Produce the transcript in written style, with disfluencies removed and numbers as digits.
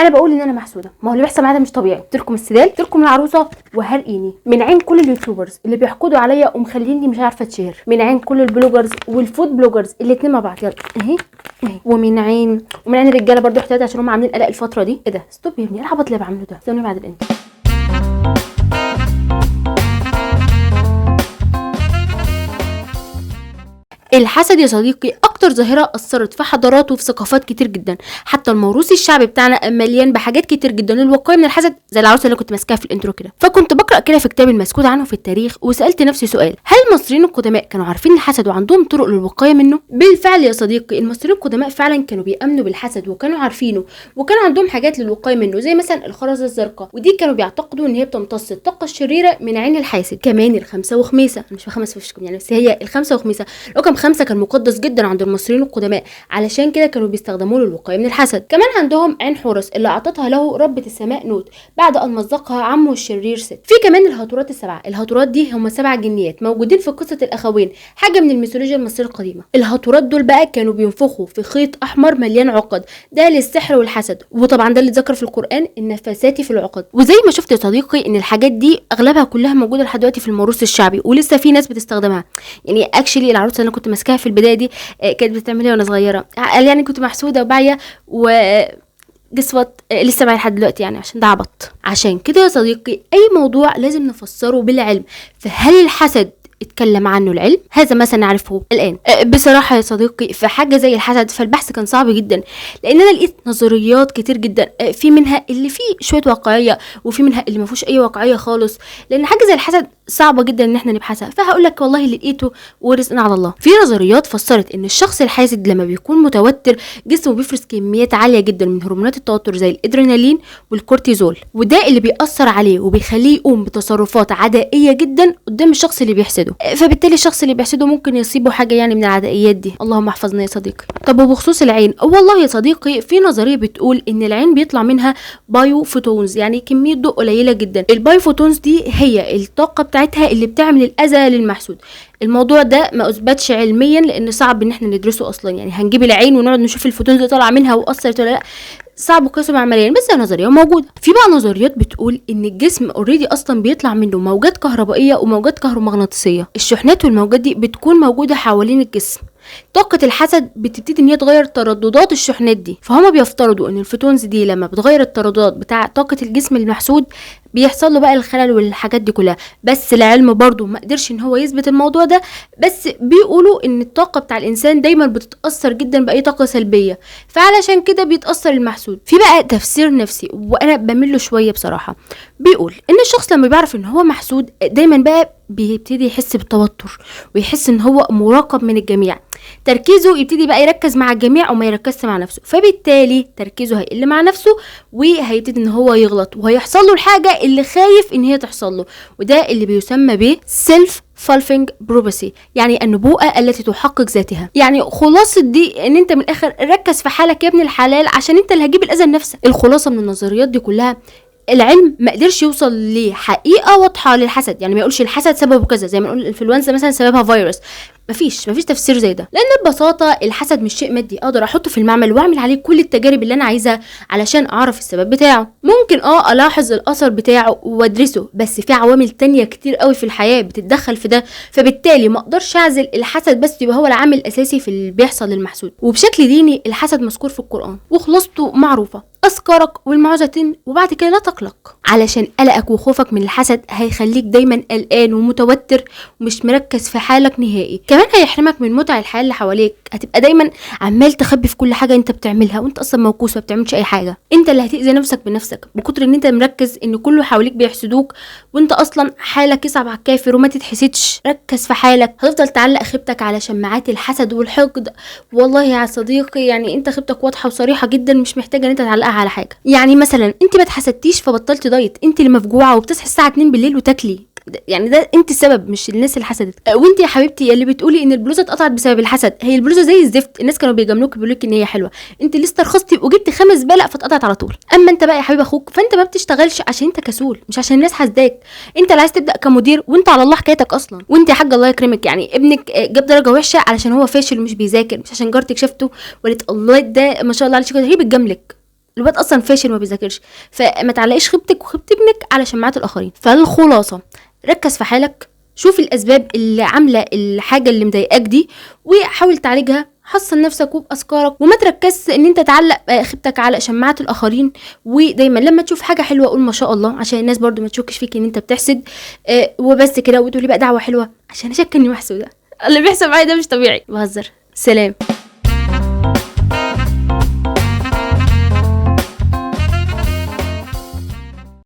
انا بقول ان انا محسوده، ما هو اللي بيحصل معايا ده مش طبيعي. قلت لكم السدال، قلت لكم العروسة وهرقيني من عين كل ال YouTubers اللي بيحقدوا عليا ومخليني مش عارفه اتشهر، من عين كل ال bloggers وال food bloggers الاثنين مع بعض، يلا اهي اهي، ومن عين الرجالة برضو احتياطي عشان هم عاملين قلق الفترة دي. ايه ده؟ stop يا ابني، ايه العبط اللي بعمله ده؟ استنوني بعد ال intro. الحسد يا صديقي اكتر ظاهره اثرت في حضارات وفي ثقافات كتير جدا، حتى الموروث الشعبي بتاعنا مليان بحاجات كتير جدا للوقايه من الحسد، زي العروسة اللي كنت ماسكاها في ال intro كده. فكنت بقرا كده في كتاب المسكوت عنه في التاريخ، وسالت نفسي سؤال: هل المصريين القدماء كانوا عارفين الحسد وعندهم طرق للوقايه منه؟ بالفعل يا صديقي، المصريين القدماء فعلا كانوا بيامنوا بالحسد وكانوا عارفينه، وكان عندهم حاجات للوقايه منه، زي مثلا الخرزه الزرقاء، ودي كانوا بيعتقدوا ان هي بتمتص الطاقة الشريرة من عين الحاسد. كمان الخمسة وخميسه، انا مش بخمس في وشكم يعني، بس هي الخمسة وخميسه، رقم 5 كان مقدس جدا عند المصريين القدماء، علشان كده كانوا بيستخدموه للوقايه من الحسد. كمان عندهم عين حورس اللي اعطتها له ربة السماء نوت بعد ان مزقها عمه الشرير ست. في كمان الهاتورات السبعة، الهاتورات دي هم 7 جنيات موجودين في قصة الاخوين، حاجة من الميثولوجيا المصرية القديمة. الهاتورات دول بقى كانوا بينفخوا في خيط احمر مليان عقد، ده للسحر والحسد، وطبعا ده اللي اتذكر في القران، النفاثات في العقد. وزي ما شفت يا صديقي ان الحاجات دي اغلبها كلها موجودة لحد دلوقتي في الموروث الشعبي، ولسه في ناس بتستخدمها. يعني actually العروسة اللي انا كنت ماسكاها في البداية دي كانت بتعملها وانا صغيرة، يعني كنت محسوده وباعيه و جسوت لسه معايا لحد دلوقتي، يعني عشان ده عبط. عشان كده يا صديقي اي موضوع لازم نفسره بالعلم، فهل الحسد اتكلم عنه العلم؟ هذا ما سنعرفه الآن. بصراحة يا صديقي في حاجة زي الحسد فالبحث كان صعب جدا، لأن أنا لقيت نظريات كتير جدا، في منها اللي فيه شوية واقعية وفي منها اللي ما فيهوش أي واقعية خالص، لأن حاجة زي الحسد صعبة جدا إن احنا نبحثها. فهقول لك والله اللي لقيته ورزقنا على الله. في نظريات فسرت إن الشخص الحاسد لما بيكون متوتر جسمه بيفرز كميات عالية جدا من هرمونات التوتر زي الإدرينالين والكورتيزول، وده اللي بيأثر عليه وبيخليه يقوم بتصرفات عدائية جدا قدام الشخص اللي بيحسده، فبالتالي الشخص اللي بيحسده ممكن يصيبه حاجة يعني من العدائيات دي. اللهم احفظنا يا صديقي. طب وبخصوص العين، والله يا صديقي في نظرية بتقول ان العين بيطلع منها biophotons، يعني كمية ضوء قليله جدا. ال biophotons دي هي الطاقة بتاعتها اللي بتعمل الاذى للمحسود. الموضوع ده ما اثبتش علميا لان صعب ان احنا ندرسه اصلا، يعني هنجيب العين ونقعد نشوف ال photons اللي طالعه منها واثرت ولا لا، صعب قياسه معمليا، بس هي نظرية موجودة. في بقى نظريات بتقول ان الجسم already اصلا بيطلع منه موجات كهربائية وموجات كهرومغناطيسيه، الشحنات والموجات دي بتكون موجودة حوالين الجسم. طاقة الحسد بتبتدي ان هي تغير ترددات الشحنات دي، فهم بيفترضوا ان ال photons دي لما بتغير الترددات بتاع طاقة الجسم المحسود بيحصل له بقى الخلل والحاجات دي كلها. بس العلم برضو ما قدرش ان هو يثبت الموضوع ده، بس بيقولوا ان الطاقة بتاع الانسان دايما بتتأثر جدا بأي طاقة سلبية، فعلشان كده بيتأثر المحسود. في بقى تفسير نفسي وانا بميل له شوية بصراحة، بيقول ان الشخص لما بيعرف ان هو محسود دايما بقى بيبتدي يحس بالتوتر ويحس ان هو مراقب من الجميع، تركيزه يبتدي بقى يركز مع الجميع وما يركزش مع نفسه، فبالتالي تركيزه هيقل مع نفسه وهيبتدي ان هو يغلط وهيحصل له الحاجة اللي خايف ان هي تحصل له، وده اللي بيسمى ب self fulfilling prophecy، يعني النبوءة التي تحقق ذاتها. يعني خلاصة دي ان انت من الاخر ركز في حالك يا ابن الحلال عشان انت اللي هتجيب الاذى لنفسك. الخلاصة من النظريات دي كلها، العلم ما قدرش يوصل لحقيقة واضحة للحسد، يعني ما يقولش الحسد سببه كذا، زي ما نقول الانفلونزا مثلا سببها فيروس، مفيش تفسير زي ده، لان ببساطة الحسد مش شيء مادي اقدر احطه في المعمل واعمل عليه كل التجارب اللي انا عايزاها علشان اعرف السبب بتاعه. ممكن الاحظ الاثر بتاعه وادرسه، بس في عوامل تانية كتير قوي في الحياة بتتدخل في ده، فبالتالي ما اقدرش اعزل الحسد بس يبقى هو العامل الاساسي في اللي بيحصل للمحسود. وبشكل ديني الحسد مذكور في القران وخلاصته معروفة: اذكارك والمعوذتين وبعد كده لا تقلق، علشان قلقك وخوفك من الحسد هيخليك دايما قلقان ومتوتر ومش مركز في حالك نهائي. كمان هيحرمك من متع الحياة اللي حواليك، هتبقى دايما عمال تخبي في كل حاجة انت بتعملها وانت اصلا موكوس ما بتعملش اي حاجة. انت اللي هتاذي نفسك بنفسك بكتر ان انت مركز ان كله حواليك بيحسدوك وانت اصلا حالك يصعب على الكافر وما تتحسدش. ركز في حالك، هتفضل تعلق خيبتك على شماعات الحسد والحقد. والله يا صديقي يعني انت خيبتك واضحة وصريحة جدا، مش محتاجه ان انت تعلقها على حاجة. يعني مثلا انت ما اتحسدتيش فبطلتي دايت، انت اللي مفجوعه وبتصحي الساعة 2 بالليل وتاكلي، يعني ده انت السبب مش الناس اللي حسدت. وانت يا حبيبتي اللي بتقولي ان البلوزة اتقطعت بسبب الحسد، هي البلوزة زي الزفت، الناس كانوا بيجاملوك بيقولوا لك ان هي حلوة، انت لسه استرخصتي وجبت 5 بلق فاتقطعت على طول. اما انت بقى يا حبيب اخوك فانت ما بتشتغلش عشان انت كسول، مش عشان الناس حاسداك. انت اللي عايز تبدا كمدير وانت على الله حكايتك اصلا. وانت يا حاج الله يكرمك، يعني ابنك جاب درجه وحشة علشان هو فاشل ومش بيذاكر، مش عشان جارتك شافته وقالت الله ده ما شاء الله عليه شكله، هي بتجاملك. الواد اصلا فاشل وما بيذاكرش. فما تعلقيش خيبتك وخيبه ابنك على شماعات الاخرين. فالخلاصة، ركز في حالك، شوف الاسباب اللي عامله الحاجة اللي مضايقاك دي وحاول تعالجها، حصن نفسك وبافكارك، وما تركزش ان انت تعلق خيبتك على شماعات الاخرين. ودايما لما تشوف حاجة حلوة قول ما شاء الله، عشان الناس برضو ما تشكش فيك ان انت بتحسد. وبس كده، وتقولي بقى دعوه حلوة عشان اشك اني محسوده. اللي بيحصل معايا ده مش طبيعي، بهزر. سلام.